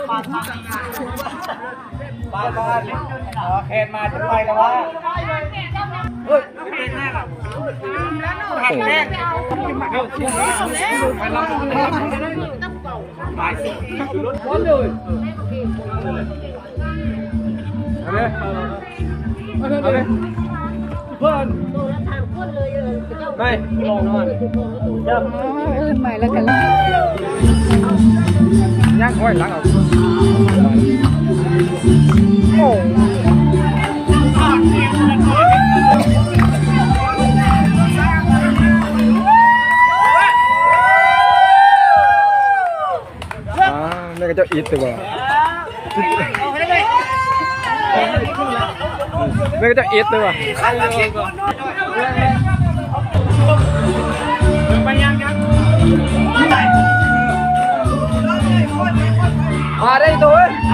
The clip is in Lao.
ປານ ປານ ເອີ ແຂນມາຈະໄປແລ້ວວ່າ ເອີ ແຂນແຮງ ໄປລະ ໄປ ເອົາເລີຍ ເອົາເລີຍ ເພິ່ນ ໄປ ລົງນອນ ເອີ ເອີ້ນໃໝ່ແລ້ວກັນ ຍັງຄ່ອຍຫຼັງເອົາ ໂອ້ ອ່າ ແມ່ນເຂົາເຈົ້າອິດຕິວ່າ ແມ່ນເຂົາເຈົ້າອິດຕິວ່າ ອ່າ ໄດ້ໂຕເອີຍ.